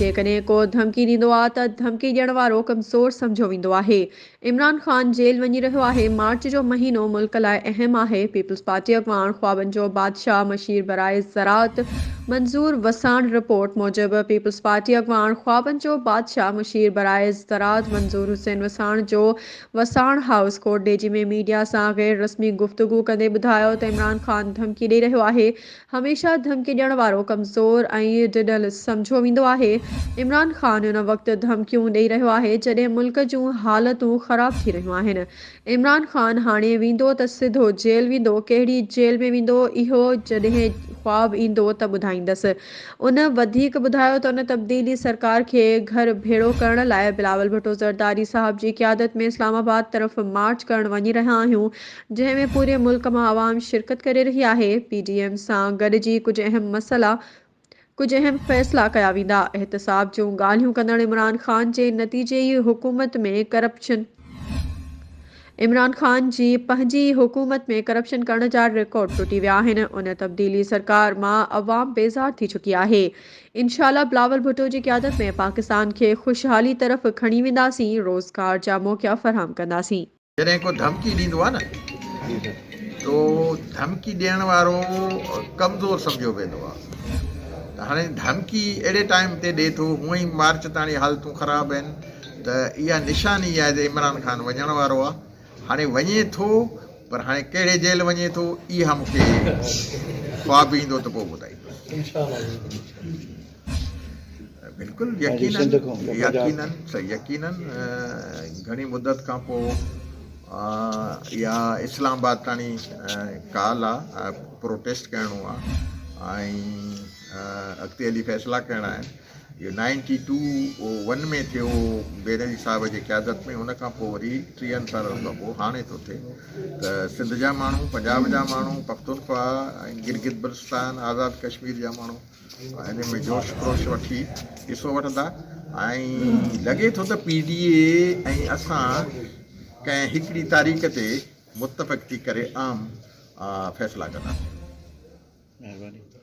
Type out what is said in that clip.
جيڪڏهن ڪو ڌمڪي ڏيندو آ ته ڌمڪي ڏيڻ وارو ڪمزور سمجهيو ويندو آهي. عمران خان جيل وڃي رهيو آهي، مارچ جو مهينو ملڪ لاء اهم آهي، پيپلز پارٽي اڳواڻ خوابن جو بادشاهه مشير برائي زراعت منظور وساڻ رپورٽ موجب پيپلز پارٽي اڳواڻ خوابن جو بادشاهه مشير برائي زراعت منظور حسين وساڻ جو وساڻ هائوس ڪوٽ ڏيجي ۾ ميڊيا سان غير رسمي گفتگو ڪندي ٻڌايو ته عمران خان ڌمڪي ڏئي رهيو آهي هميشه ڌمڪي ڏيڻ وارو ڪمزور ۽ ڊنل سمجهيو ويندو آهي، عمران خان ان وقت ڌمڪيون ڏئي رهيو آهي جڏهن ملڪ جون حالتون خراب ٿي رهيون آهن، عمران خان هاڻي ويندو ته سڌو جيل ويندو، ڪهڙي جيل ۾ ويندو اهو جڏهن خواب ايندو ته ٻڌائيندس. ان وڌيڪ ٻڌايو ته ان تبديلي سرڪار کي گهر ڀيڙو ڪرڻ لاء بلاول ڀٽو زرداري صاحب جي قيادت ۾ اسلام آباد طرف مارچ ڪرڻ وڃي رهيا آهيون، جنهن ۾ پوري ملڪ مان عوام شرڪت ڪري رهي آهي، پي ڊي ايم سان گڏجي ڪجهه اهم مسئلا ڪجهه اهم فيصلا ڪيا ويندا، احتساب جون ڳالهيون ڪندڙ عمران خان جي نتيجي ئي حڪومت ۾ ڪرپشن عمران خان جي پنهنجي ئي حڪومت ۾ ڪرپشن ڪرڻ جا رڪارڊ ٽٽي ويا آهن، ان تبديلي سرڪار مان عوام بيزار ٿي چڪي آهي، انشاء الله بلاول ڀٽو جي قيادت ۾ پاڪستان کي خوشحالي طرف کڻي وينداسين، روزگار جا موقعا فراهم ڪنداسين. جڏهن ڪو ڌمڪي ڏيندو آهي نه تو ڌمڪي ڏيڻ وارو ڪمزور سمجهيو ويندو آهي ته هاڻي ڌمڪي اهڙي ٽائيم تي ڏي ٿو هونئن ئي مارچ تاڻي حالتون خراب آهن ته اها نشاني آهي ته عمران خان وڃڻ وارو آهي هاڻي وڃي ٿو پر هاڻي ڪهڙي جيل وڃي ٿو اها مون کي خواب ايندو ته پوء ٻڌائيندس. بلڪل يقينن يقينن يقينن گهڻي مدت کان پوء اها اسلام آباد تاڻي ڪال آ پروٽيسٽ ڪرڻو آ ۽ اڳتي هلي فيصلا ڪرڻا آهن اهو نائنٽي ٽو ون ۾ ٿيو بينظير صاحب جي قيادت ۾ ان کان پوء وري ٽيهن سالن کان پوء هاڻي ٿو ٿئي ته سنڌ جا ماڻهو پنجاب جا ماڻهو پختونخوا ۽ گلگت بلتستان آزاد ڪشمير جا ماڻهو ان ۾ جوش خروش وٺي حصو وٺندا ۽ لڳي ٿو ته پي ڊي اي ۽ اسان ڪنهن هڪڙي تاريخ تي متفق ٿي ڪري اهم فيصلا ڪنداسين. مهرباني.